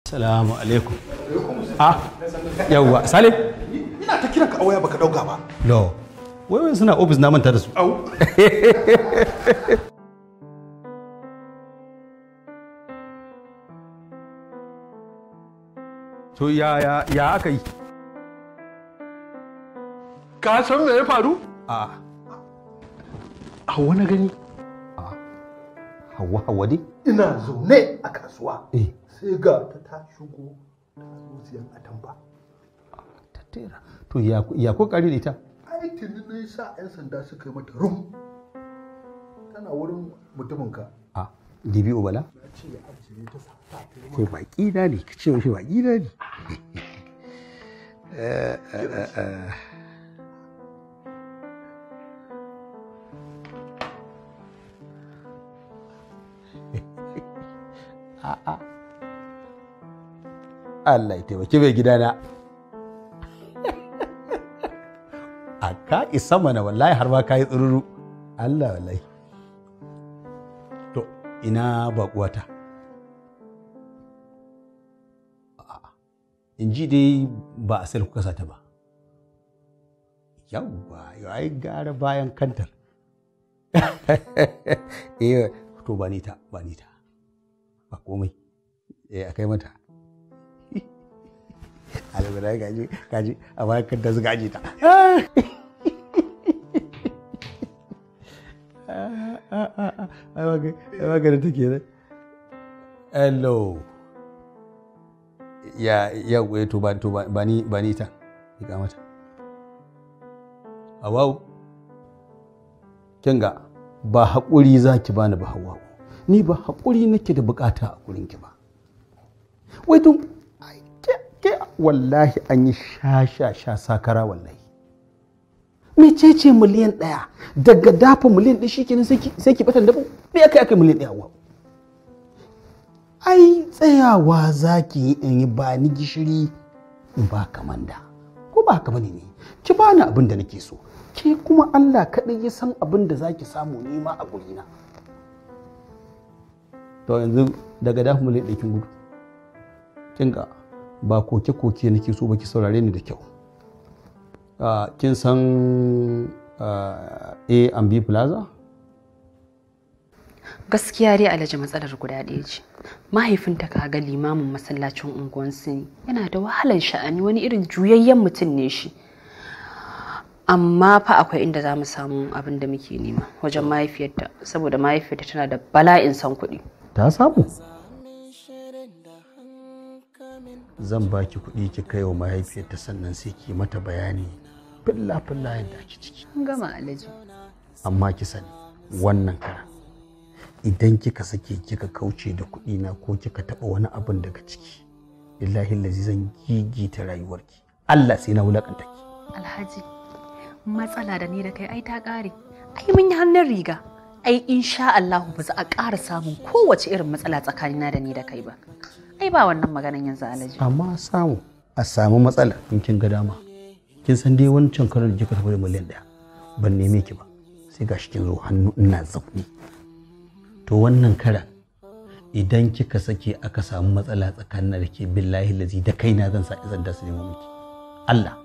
Salamu alaikum. Ah, yawwa, Salim. Ina ta kiranka a waya baka dauka ba. No. Wai wai suna office na manta da su. Au. To ya ya ya aka yi? Ka san me ya faru? A. Hauwa na gani. Hauwa Hauwa dai? Ina zaune a kasuwa. Eh. Sai ga ta shigo ta zo siyan atamfa. Tattera. To ya ya kokari da ita? Ai tuni na sa 'yan sanda suka yi mata rum. Tana wurin mutumin ka. A DBO Bala? Na ce ya ajiye ta sa ta ta Ce baki na ne, ka ce mishi baki na ne. A'a. Allah ya taimaki mai gidana. A ka isa mana wallahi har ma ka yi tsururu. Allah wallahi. To ina baƙuwata. A'a. In ji dai ba a sayar kuka sata ba. Yawwa, yau ai gara bayan kantar. Eh, to ba ni ta, ba ni ta. Ba komai. Eh, a kai mata. Alhamdulillah gaji, gaji, a bayan kantar suka aje ta. Ai magana take nan. Hello. Ya ya to ba to ba ni ba ni ta. Mika mata. Hawwa'u. Kinga ba haƙuri za ki bani ba Hawwa'u. Ni ba haƙuri nake da bukata a gurin ki ba. Wai don ai, ke wallahi an yi sha sha sha sakara wallahi. Mecece miliyan 1 daga dafa miliyan 1 shikenan sai ki batan dabo. Me aka aka miliyan 1 Hawwa'u? Ai tsayawa za ki yi in yi ba ni gishiri in ba kamanda. Ko ba haka bane ne? Ki bani abin da nake so. Ke kuma Allah kaɗai ya san abin da za ki samu nima a gurina. To yanzu daga dafa miliyan 1 kin gudu. Kin ga ba koke-koke nake so ba, ki saurare ni da kyau. Kin san A and B Plaza? Gaskiya dai Alhaji matsalar guda ɗaya ce. Mahaifinta kaga limamin masallacin unguwansu ne. Yana da wahalar sha'ani, wani irin juyayyen mutum ne shi. Amma fa akwai inda za mu samu abin da muke nema wajen mahaifiyarta, saboda mahaifiyarta tana da bala'in son kuɗi. Ta samu. Zan baki kuɗi ki kai wa mahaifiyarta, sannan sai ki mata bayani filla-filla yadda ake ciki. An gama Alhaji. Amma ki sani wannan kara idan kika sake kika kauce da kuɗi na ko kika taɓa wani abin daga ciki, billahi lazi zan gigita rayuwarki. Allah sai na wulakanta ki. Alhaji, matsala da ni da kai ai ta ƙare. Ai mun yi hannun riga. Ai insha Allahu ba za a ƙara samun kowace irin matsala tsakanina da ni da kai ba. Ai ba wannan maganan yanzu Alhaji. Amma samu a samu matsala in kin ga dama. Kin san dai wancan karon da kika tafi da miliyan 1 ban neme ki ba, sai gashi kin zo hannu ina zaune. To wannan karan idan kika sake aka samu matsala tsakanin da ke, billahi lazi da kaina zan sa izan da su nemo miki. Allah.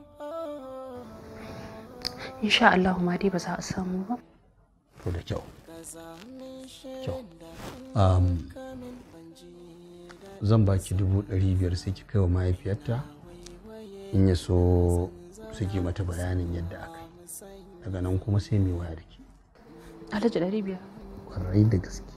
Insha Allahu ma dai ba za a samu ba. To da kyau. Kyau. Zan baki 500,000 sai ki kai wa mahaifiyarta, in ya so suke mata bayanin yadda aka yi. Daga nan kuma sai mai waya da ke. Alhaji 500. Kwarai da gaske.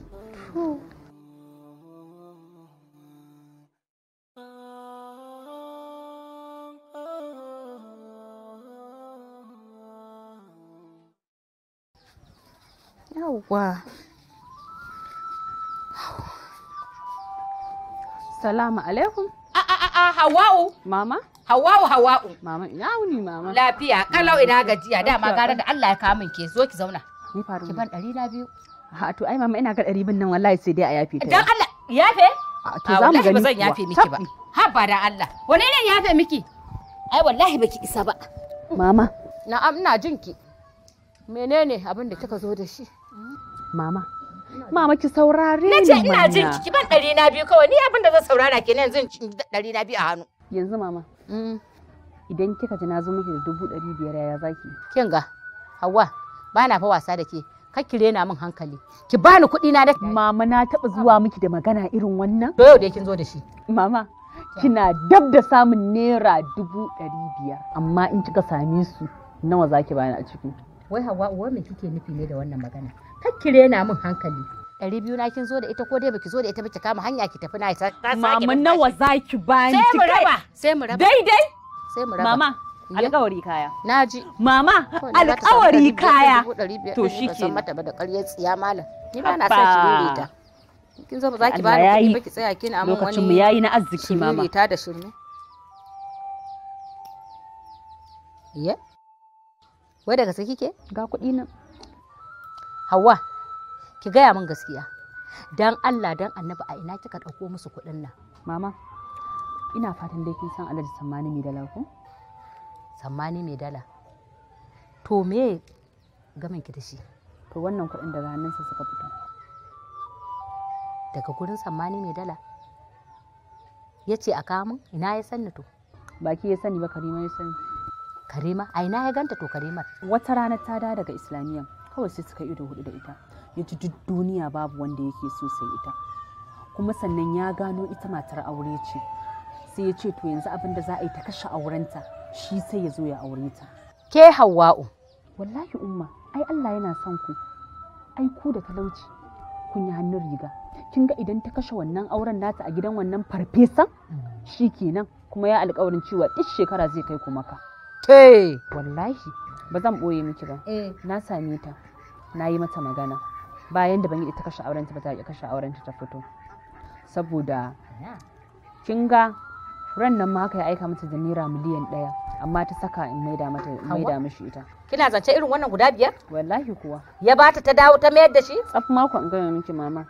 Yawwa. Salamu alaikum. A a a a Hawwa'u. Mama? Hawwa'u Hawwa'u. Mama ina wuni mama? Lafiya kalau, ina gajiya. Dama gara da Allah ya kawo min ke, zo ki zauna. Ni faru. Ki ban 200. Ha to ai mama ina ga ɗari bin nan wallahi sai dai a yafe ta. Dan Allah yafe? A to za mu wallahi gani ba zan kuwa. yafe miki ba. Tabbi. Haba dan Allah. Wane ne yafe miki? Ai wallahi baki isa ba. Mama, Na'am, ina jin ki. Menene abin da kika zo da shi? mama, Mama ki saurare ni. Nace ina jin ki ban 200 kawai. Ni abin da zan saurara kenan yanzu 200 a hannu. Yanzu mama. Idan kika ji na zo miki da 500,000 yaya zaki? Kin ga Hauwa, ba na fa wasa da ke. Kar ki rena min hankali. Ki bani kuɗi na da Mama na taɓa zuwa miki da magana irin wannan? To yau dai kin zo da shi. Mama, kina dab da samun naira 500,000. Amma in kika same su nawa zaki bani a ciki? Wai Hauwa, uwar me kike nufi ne da wannan magana? Kar ki rena min hankali. 200 na kin zo da ita ko dai baki zo da ita ba ki kama hanya ki tafi na ita. Mama nawa zaki bani? Sai mu raba, sai mu raba. Daidai? Sai mu raba. Mama, alƙawari kaya. Naji. Mama, alƙawari kaya. To shi shikenan. Mata ba da ƙaryar tsiya malam. Ni ba na son shiririta. Kin zo ba za ki bani kuɗi ba ki tsaya kina mun wani. Lokacin mu yayi na arziki mama. Shiririta da shirme. Iye? Wai da gaske kike? Ga kuɗi nan. Hauwa, ki gaya min gaskiya. Dan Allah dan Annabi a ina kika ɗauko musu kuɗin nan? Mama, ina fatan dai kin san Alhaji Sammani mai dala ko? Sammani mai dala. To me gamin ki da shi? To wannan kuɗin daga hannunsa suka fito. Daga gurin Sammani mai dala? Ya ce a kawo min? Ina ya sanni to? Baki ya sani ba Karima ya sani. Karima? A ina ya ganta to Karimar? Wata rana ta dawo daga Islamiyya kawai sai suka ido hudu da ita. Ya ji duk duniya babu wanda yake so sai ita. Kuma sannan ya gano ita matar aure ce. Sai ya ce to yanzu abin da za a yi ta kashe aurenta shi sai ya zo ya aure ta. Ke Hauwa'u. Wallahi umma, ai Allah yana son ku. Ai ku da talauci kun yi hannun riga. Kin ga idan ta kashe wannan auren nata a gidan wannan farfesan shi kenan kuma ya alƙawarin cewa duk shekara zai kai ku maka. Ke. Wallahi ba zan ɓoye miki ba. Na same ta, na yi mata magana. Bayan da ban yi ta kashe aurenta ba ta ƙi kashe aurenta ta fito. Saboda kin ga ran nan ma haka ya aika mata da naira 1,000,000 amma ta saka in maida mata maida mishi ita. Kina zance irin wannan guda 5? Wallahi kuwa. Ya bata ta dawo ta mayar da shi? Tsaf mako in gaya miki mama.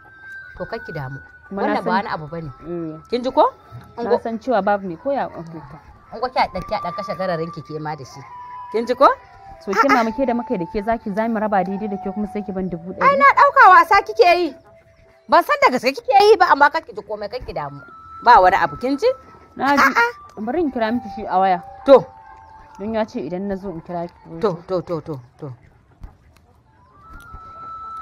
To kar ki damu. Wannan ba wani abu bane. Kin ji ko? Na san cewa babu mai koya In ko kya dan kashe gararin ki ke ma da shi. Kin ji ko? So ke mama ke da muka da ke zaki za mu raba daidai da ke kuma sai ki ban 100,000. Ai na dauka wasa kike yi. Ban san da gaske kike yi ba amma kar ki ji komai kar ki damu. Ba wani abu kin ji? Na ji. Bari in kira miki shi a waya. To. Don ya ce idan na zo in kira ki. To to to to to.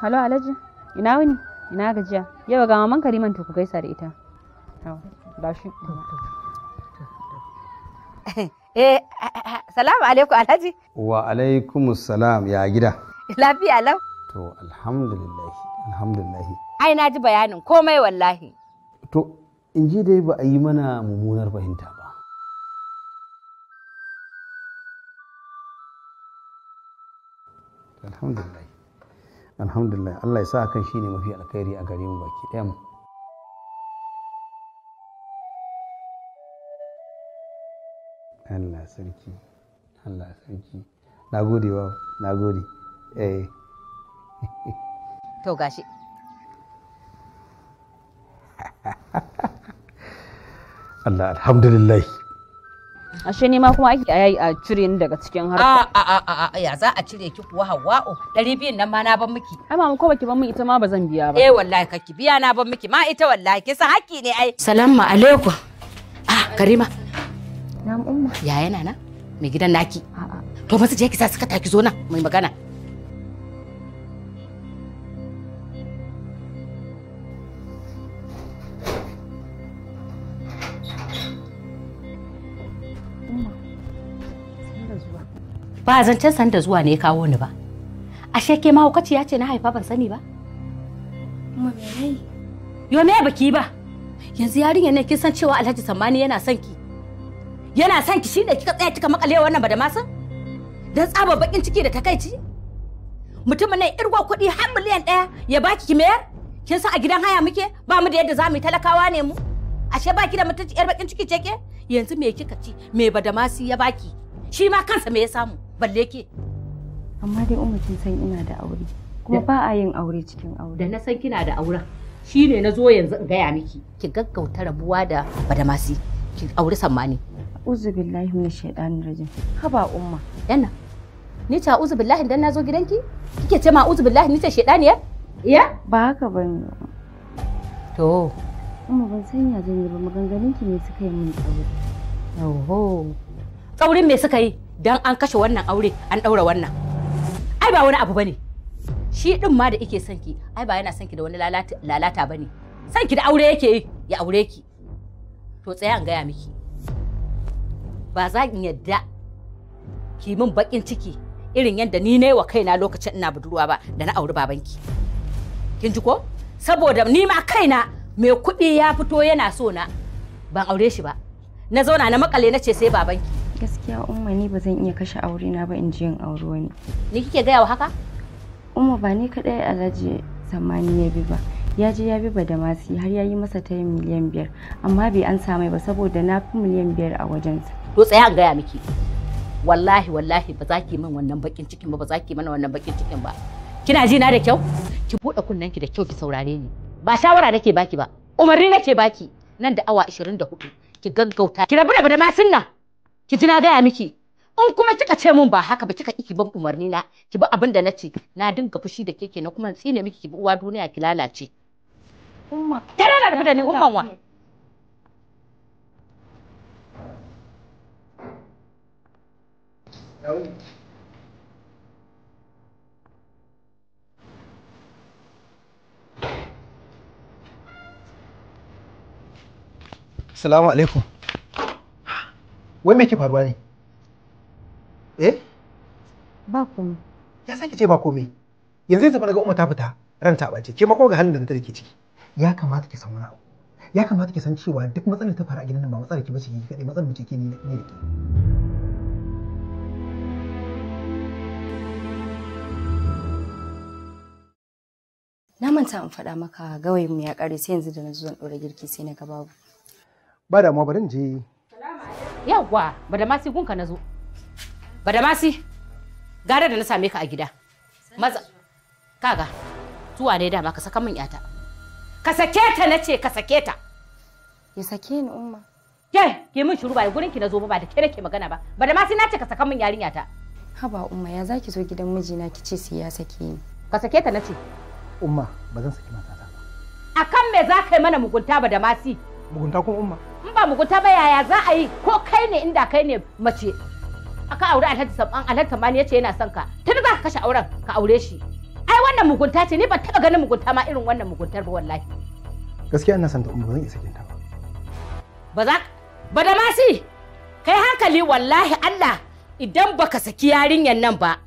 Halo Alhaji. Ina wuni? Ina gajiya. Yau ga maman Kariman to ku gaisa da ita. Ba shi. Eh, salamu alaikum Alhaji. Wa alaikumus salam ya gida. Lafiya lau. To alhamdulillah, alhamdulillah. Ai na ji bayanin komai wallahi. To in ji dai ba a yi mana mummunar fahimta ba. Alhamdulillah. Alhamdulillah Allah ya sa kan shi ne mafi alkhairi a gare mu baki ɗayan mu. Allah sarki, Allah sarki. Na gode wa, na gode. Eh. To gashi. Allah alhamdulillah. Ashe ne ma kuma ake a cire ni daga cikin harka. A ya za a cire ki kuwa Hauwa'u? 200 nan ma na ban miki. Ai mama ko baki ban min ita ma ba zan biya ba. Eh wallahi kake biya na ban miki ma ita wallahi kisa haƙƙi ne ai. Salamu alaikum. Ah Karima. Na'am umma. Ya yana nan? Mai gidan naki. A'a. To masu je ki sa suka taki zo nan mai magana. Ba zancen sanda zuwa ne ya kawo ni ba. Ashe ke mahaukaciya ce na haifa ban sani ba? Umma me nayi? Yo me baki ba? Yanzu yarinyar ne kin san cewa Alhaji Sammani yana son ki. Yana son ki shine kika tsaya kika makale wannan ba da masan? Dan tsaba bakin ciki da takaici? Mutumin nan irgo kuɗi har 1,000,000 ya baki ki mayar? Kin san a gidan haya muke? Ba mu da yadda za mu yi talakawa ne mu. Ashe baki da mutunci yar bakin ciki ce ke? Yanzu me kika ci? Me Badamasi ya baki? Shi ma kansa me ya samu? Balle ke. Amma dai umma kin san ina da aure. Kuma ba a yin aure cikin aure. Da na san kina da auren. Shine na zo yanzu in gaya miki. Ki gaggauta rabuwa da Badamasi. Ki aure Sammani. Uzu billahi minash shaitanir rajim. Haba umma. Yana. Ni ce uzu billahi dan nazo gidanki? Kike ce ma uzu billahi ni ce shaitaniyar? Iya? Ba haka bane. To. Umma ban san ya zan yi ba, maganganun ki ne suka yi min tsauri. Oho. Tsaurin me suka yi? Dan an kashe wannan aure, an daura wannan. Ai ba wani abu bane. Shi din ma da yake son ki, ai ba yana son ki da wani lalata bane. Son ki da aure yake yi, ya aure ki. To tsaya an gaya miki. Ba za in yadda ki min bakin ciki irin yadda ni ne wa kaina lokacin ina budurwa ba da na auri babanki. Kin ji ko? Saboda ni ma kaina mai kuɗi ya fito yana so na ban aure shi ba. Na zauna na makale na ce sai babanki. Gaskiya Umma ni ba zan iya kashe aure na ba in ji in auri wani. Ni kike gaya wa haka? Umma ba ni kaɗai Alhaji Sammani ya bi ba. Ya je ya bi Badamasi har ya yi masa tayin 5 miliyan amma bai ansa mai ba saboda na fi 5 miliyan a wajensa. To tsaya in gaya miki. Wallahi wallahi ba za ki min wannan bakin cikin ba, ba za ki mana wannan bakin cikin ba. Kina ji na da kyau? Ki buɗe kunnen ki da kyau ki saurare ni. Ba shawara nake baki ba, umarni nake baki. Nan da awa 24 ki gaggauta. Ki rabu da Badamasin nan. Ki ji na gaya miki. In kuma kika ce mun ba haka ba, kika ki ban umarni na, ki bi abin da na ce, na dinga fushi da ke kenan kuma tsine miki, ki bi uwa duniya ki lalace. Umma. Tana da ni umman wa. Salamu alaikum. Wai me ke faruwa ne? Eh? Ba komai. Ya sake ce ba komai. Yanzu yanzu fa naga Umma ta fita ranta ɓace. Ke ma kuma ga halin da ta take ciki. Ya kamata ki san wani abu. Ya kamata ki san cewa duk matsalar ta faru a gidan nan ba matsalar ki bace ki kaɗai, matsalar mu ce ke ni ne da ke. Na manta in faɗa maka gawayin mu ya ƙare, sai yanzu da na zo zan ɗora girki sai na ga babu. Ba damuwa, bari in je. Yawwa, Badamasi, gunka na zo. Badamasi, gara da na same ka a gida. Maza, kaga, zuwa ne dama ka saka min yata. Ka sake ta na ce, ka sake ta. Ya sake ni Umma? Ke, ke min shiru, ba gurin ki na zo ba, ba da ke nake magana ba. Badamasi, na ce ka saka min yarinya ta. Haba Umma, ya zaki zo gidan mijina ki ce sai ya sake ni? Ka sake ta na ce. Umma, ba zan saki matata ba. Akan me za ka yi mana mugunta, Badamasi? Mugunta kuma Umma? In ba mugunta ba yaya za a yi? Ko kai ne, inda kai ne mace aka aure Alhaji Saban, Alhaji Samani yace yana son ka, tun za ka kashe auren ka aure shi. Ai wannan mugunta ce, ni ban taba ganin mugunta ma irin wannan muguntar ba wallahi. Gaskiya ina son ta Umma, ba zan iya sakin ta ba. Ba za Badamasi, kai hankali, wallahi Allah idan baka saki yarinyan nan ba,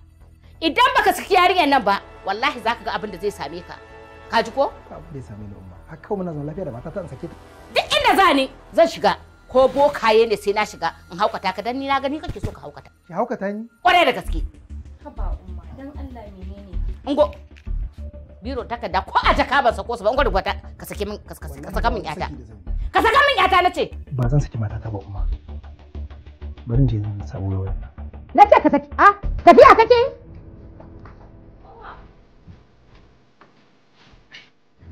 idan baka saki yarinyan nan ba, wallahi zaka ga abin da zai same ka. Ka ji ko? Ba abin da ya same ni Umma. Haka kawai muna zaune lafiya da matata in sake ta? Duk inda za ni zan shiga, ko bokaye ne sai na shiga in haukata ka, dan ni na gani kake so ka haukata. Ki haukata ni? Kwarai da gaske. Haba Umma, dan Allah menene? Ungo biro, takarda ko a jaka ban sako su ba. Ungo rubuta, ka sake min, ka saka min yata, ka saka min yata nace. Ba zan saki matata ba Umma. Bari in je zan samu wayan nan. Nace ka saki. A tafiya kake?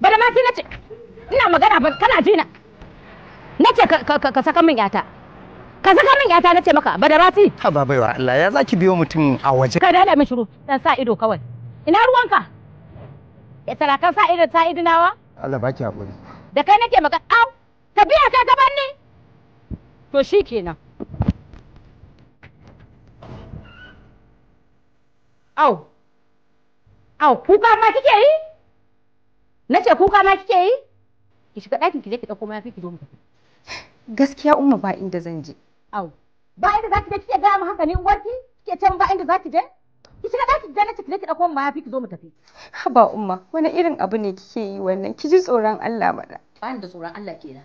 Bada ma nace ina magana ba kana ji na. Nace ka saka min yata. Ka saka min yata nace maka, Badarati. Haba baiwa Allah, ya zaki biyo mutum a waje? Ka dala min shiru, dan sa ido kawai. Ina ruwanka? Ya sarakan sa ido, sa idinawa? Allah baki hakuri. Da kai nake magana. Au, tafiya ka gaban ni. To shikenan. Au. Au, kuka ma kike yi? Nace kuka ma kike yi? Ki shiga ɗakin ki je ki ɗauko mayafi ki zo mu tafi. Gaskiya Umma ba inda zan je. Au. Ba inda za ki je kike gaya mu haka ne uwarki? Kike can ba inda za ki je? Ki shiga ɗakin ki je, nace ki je ki ɗauko mayafi ki zo mu tafi. Haba Umma, wani irin abu ne kike yi wannan? Ki ji tsoron Allah mana. Ba ni da tsoron Allah kenan.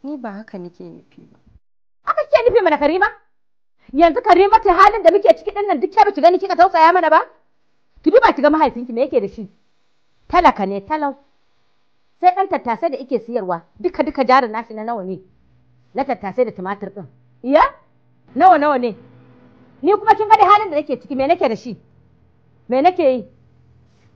Ni ba haka nake nufi ba. Haka kike nufi mana, Karima? Yanzu Karima, ta halin da muke ciki dinnan duk ke ba ki gani kika tausaya mana ba? Ki duba ki ga mahaifinki me yake da shi. Talaka ne talau. Sai ɗan tattasai da yake siyarwa, duka duka jarin nashi na nawa ne? Na tattasai da tumatir ɗin. Iya? Nawa nawa ne? Ni kuma kin ga da halin da nake ciki, me nake da shi? Me nake yi?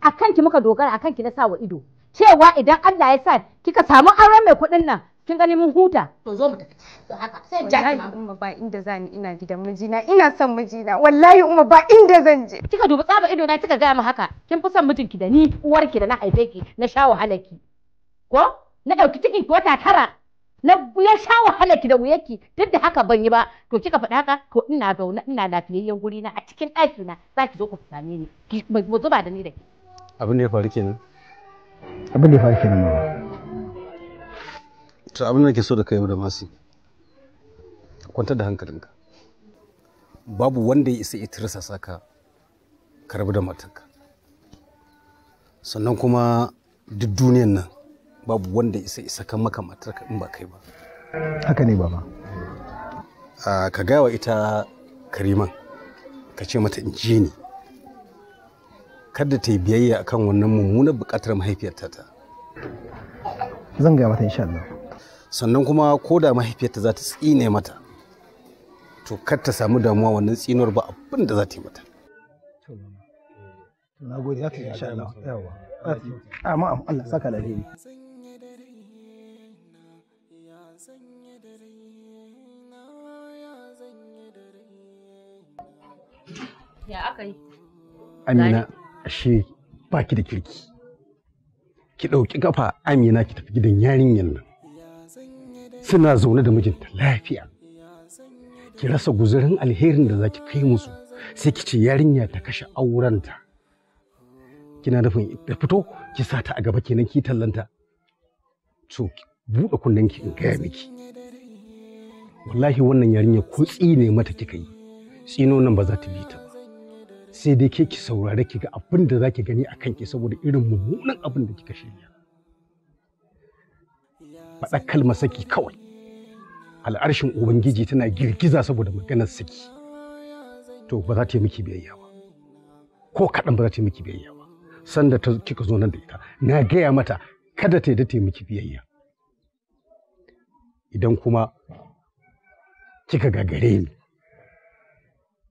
A kanki muka dogara, a kanki na sa wa ido. Cewa idan Allah ya sa kika samu auren mai kuɗin nan, Kin gani mun huta. To zo mu tafi. To haka sai Wallahi Umma ba inda zani, ina gidan mijina, ina son mijina. Wallahi Umma ba inda zan je. Kika dubi tsaba ido na kika gaya mu haka. Kin fi son mijinki da ni uwarki da na haife ki na sha wahalarki. Ko? Na ɗauki cikin ki wata 9. Na ya sha wahalarki da wuyarki duk da haka ban yi ba. To kika faɗi haka to ina zaune ina lafiyayyen guri na a cikin ɗaki na za ki zo ku same ni. Ki mu zuba da ni da ki. Abin da ya faru kenan. Abin da ya faru kenan baba. To abin da ke so da kai da masu kwantar da hankalinka. Babu wanda ya isa ya tirsasa ka ka rabu da matarka. Sannan kuma duk duniyan nan babu wanda ya isa isa kan maka matarka in ba kai ba. Haka ne baba. Ka gaya wa ita Kariman ka ce mata in ji ni. Kada ta yi biyayya akan wannan mummunar buƙatar mahaifiyarta ta. Zan gaya mata insha Allah. Sannan kuma ko da mahaifiyarta za ta tsine mata to kar ta samu damuwa, wannan tsinuwar ba abin da za ta yi mata. Na gode, za ta yi insha Allah. Yawwa. Amma Allah saka alheri. Ya aka yi? Amina, ashe ba ki da kirki. Ki ɗauki kafa Amina ki tafi gidan yarinyar nan. Suna zaune da mijinta lafiya. Ki rasa guzurin alherin da za ki kai musu sai ki ce yarinya ta kashe aurenta. Kina nufin da fito ki sa ta a gaba kenan ki tallanta. To ki buɗe kunnen ki in gaya miki. Wallahi wannan yarinya ko tsine mata kika yi, tsino nan ba za ta bi ta ba. Sai dai ke ki saurare ki ga abin da za ki gani a kanki saboda irin mummunan abin da kika shirya. Faɗa kalmar saki kawai. Al'arshin Ubangiji tana girgiza saboda maganar saki. To ba za ta yi miki biyayya ba. Ko kaɗan ba za ta yi miki biyayya ba. Sanda ta kika zo nan da ita, na gaya mata kada ta yarda ta yi miki biyayya. Idan kuma kika gagare ni,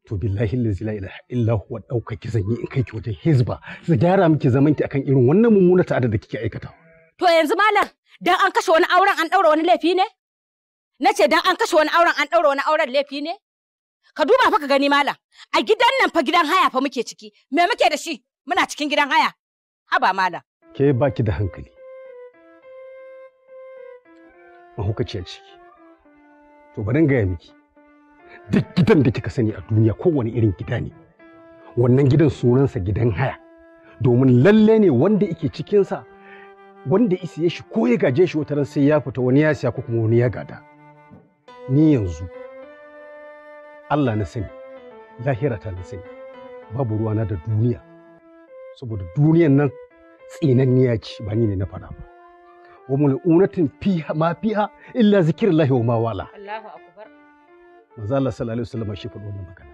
to billahi allazi la ilaha illa huwa dauka ki zan yi in kai ki wajen hizba su gyara miki zaman ki akan irin wannan mummunar ta'ada da kike aikatawa. To yanzu malam dan an kashe wani auren an daura wani laifi ne? Nace dan an kashe wani auren an daura wani auren laifi ne? Ka duba fa ka gani malam, a gidan nan fa gidan haya fa muke ciki. Me muke da shi? Muna cikin gidan haya. Haba malam. Ke baki da hankali. Mahaukaciyar ciki. To bari in gaya miki. Duk gidan da kika sani a duniya kowane irin gida ne. Wannan gidan sunansa gidan haya. Domin lalle ne wanda yake cikinsa wanda ya siye shi ko ya gaje shi wataran sai ya fita wani ya siya ko kuma wani ya gada. Ni yanzu Allah na sani, lahira ta na sani, babu ruwana da duniya. Saboda duniyan nan tsinanniya ce ba ni ne na faɗa ba. Wa mul'unatin fiha ma fiha illa zikrullahi wa ma wala. Allahu akbar. Manzo Allah sallallahu alaihi wasallam shi faɗo wannan magana.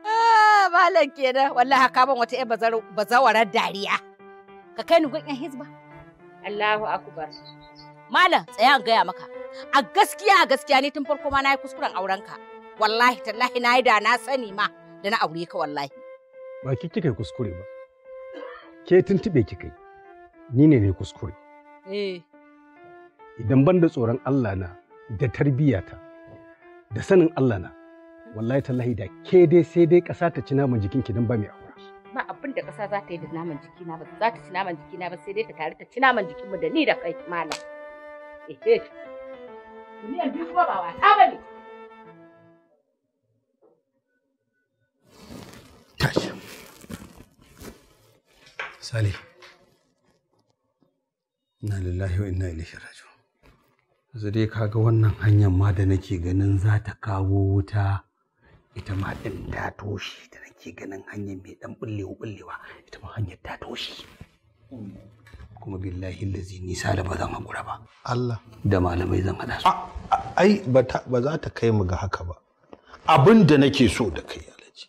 Ah, malam kenan wallahi ka ban wata ƴar bazawarar dariya. Ka kai ni gun ƴan hizba. Allahu akbar. Malam tsaya in gaya maka. A gaskiya ni tun farko ma nayi kuskuren aurenka. Wallahi tallahi nayi da na sani ma da na aure ka wallahi. Ba ki kika yi kuskure ba. Ke tuntube kika yi. Ni ne kuskure. Eh. Idan ban da tsoron Allah na da tarbiyyata da sanin Allah na wallahi tallahi da ke dai sai dai ƙasa ta ci naman jikinki dan ba mai aura. Ba abin da ƙasa za ta yi da naman jikina ba, za ta ci naman jikina ba sai dai ta tare ta ci naman jikinmu da ni da kai malam. Eh. 2 million kuma ba wasa ba ne. Tashi. Sale. Inna lillahi wa inna ilaihi raji'un. Yanzu dai kaga wannan hanyar ma da nake ganin za ta kawo wuta ita ma ɗin ta toshe, da nake ganin hanyar mai ɗan bullewa bullewa ita ma hanyar ta toshe. Kuma billahi lazi nisa da ba zan haƙura ba. Allah. Da malamai zan haɗa su. Ai ba za ta kai mu ga haka ba. Abin da nake so da kai Alhaji,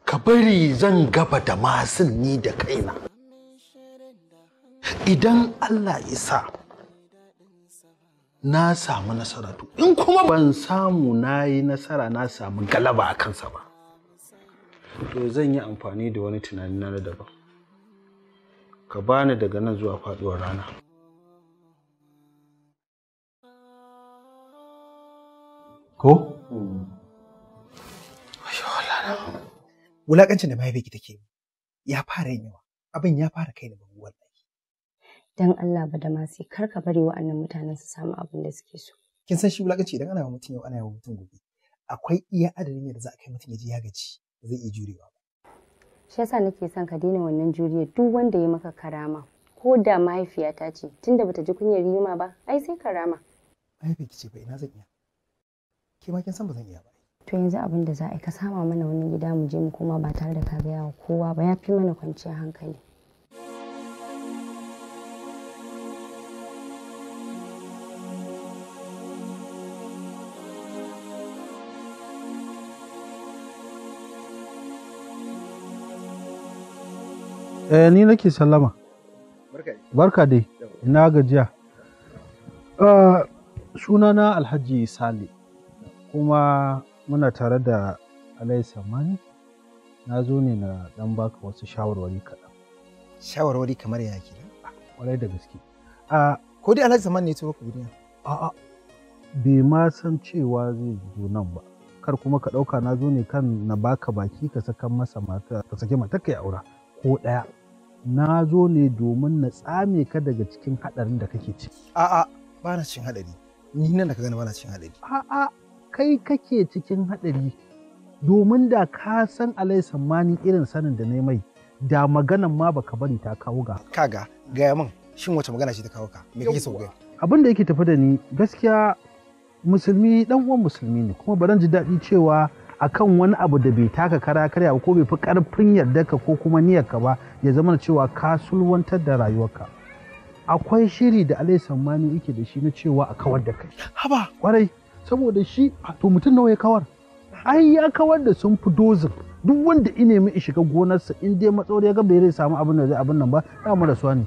ka bari zan gaba da masin ni da kaina. Idan Allah isa na samu nasara, to in kuma ban samu na yi nasara na samu galaba a kansa ba, to zan yi amfani da wani tunani na daban. Ka bani daga nan zuwa faduwar rana. Ko? Wulakancin da mahaifiyarki take ya fara yin yawa. Abin ya fara kai ni bango wallahi. Dan Allah Badamasi kar ka bari wa'annan mutanen su samu abin da suke so. Kin san shi wulakanci idan ana wa mutum yau ana wa mutum gobe. Akwai iya adadin yadda za a kai mutum ya ji ya gaji ba zai iya jurewa ba. Shi yasa nake son ka daina wannan juriyar duk wanda ya maka karama. Ko da mahaifiyata ce tunda bata ji kunyar yima ba ai sai karama. Mahaifiyarki ce fa ina zan iya. Ke ma kin san ba zan iya ba. To yanzu abin da za a yi ka sama mana wani gida mu je mu koma ba tare da ka gaya wa kowa ba ya fi mana kwanciyar hankali. Eh, ni nake sallama. Barka dai, ina gajiya. Sunana Alhaji Sale, kuma muna tare da Alhaji Sammani. Na zo ne na dan baka wasu shawarwari kaɗan. Shawarwari kamar ya kenan? Kwarai da gaske. Ko dai Alhaji Sammani ne ya turo ku duniya? A'a, bai ma san cewa zai zo nan ba. Kar kuma ka ɗauka na zo ne kan na baka baki ka saka masa mata, ka saki matar ka ya aura ko ɗaya. Na zo ne domin na tsame ka daga cikin haɗarin da kake ciki. A'a, ba na cikin haɗari. Ni nan da ka gani ba na cikin haɗari. A'a, kai kake cikin haɗari. Domin da ka san Alhaji Sammani irin sanin da na mai, da maganan ma baka bari ta kawo ga. Kaga, gaya min, shin wace magana ce ta kawo ka? Me kake so gaya? Abin da yake tafi da ni gaskiya musulmi dan uwan musulmi ne, kuma baran ji daɗi cewa akan wani abu da bai taka kara karya ko bai fi karfin yardarka ko kuma niyyarka ba ya zama cewa ka sulwantar da rayuwarka. Akwai shiri da Alhaji Sammani yake da shi na cewa a kawar da kai. Haba! Kwarai, saboda shi to mutum nawa ya kawar? Ai ya kawar da sun fi dozin. Duk wanda ya nemi ya shiga gonarsa in dai matsawar ya ga bai zai samu abin da zai abin nan ba, ya mu rasuwa ne.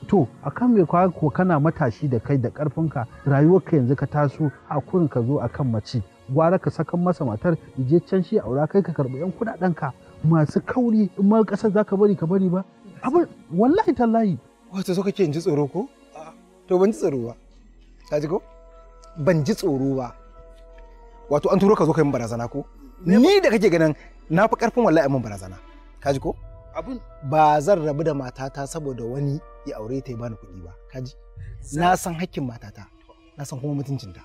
To akan me kwa ko kana matashi da kai da karfinka rayuwarka yanzu ka taso a kurin ka zo akan mace. Gwara ka sakan masa matar je can shi aura kai ka karɓi 'yan kuɗaɗenka masu kauri in ma ƙasar za ka bari ka bari ba. Abin wallahi tallahi. Wato so kake in ji tsoro ko? To ban ji tsoro ba. Ka ji ko? Ban ji tsoro ba. Wato an turo ka zo ka yi min barazana ko? Ni da kake ganin na fi ƙarfin wallahi min barazana. Ka ji ko? Abin ba zan rabu da matata saboda wani ya aure ta ya bani kuɗi ba. Ka ji? Na san hakkin matata. Na san kuma mutuncinta.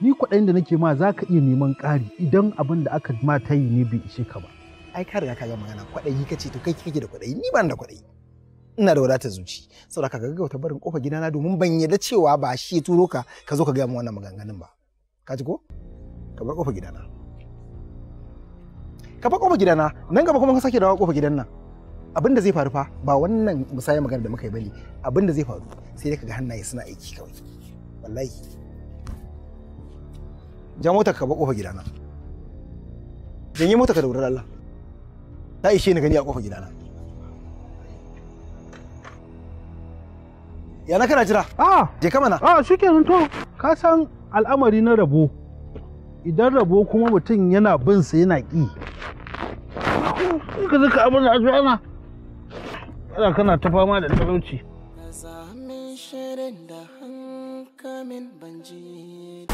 Ni kuɗin da nake ma za ka iya neman ƙari idan abin da aka ma ta yi ne bai ishe ka ba. Ai ka riga ka ga magana kwaɗayi kace to kai kake da kwaɗayi ni ban da kwaɗayi. Ina da wadatar zuci saboda ka gaggauta barin kofar gidana domin ban yarda cewa ba shi ya turo ka ka zo ka gaya min wannan maganganun ba. Ka ji ko? Ka bar kofar gidana. Ka bar kofar gidana nan gaba kuma ka sake dawo kofar gidan nan. Abin da zai faru fa ba wannan musayar magana da muka yi bane, abin da zai faru sai dai kaga hannaye suna aiki kawai. Wallahi. Ja motar ka bar kofar gidana. Janye motar ka da wurin Allah. Ta ishe ni gani a kofar gidana. Yana kana jira? Je ka mana. Shikenan to. Ka san al'amari na rabo. Idan rabo kuma mutum yana bin sa yana ƙi. Ka zaka abin da ana. Ana kana ta fama da talauci. Shirin da hankamin ban ji.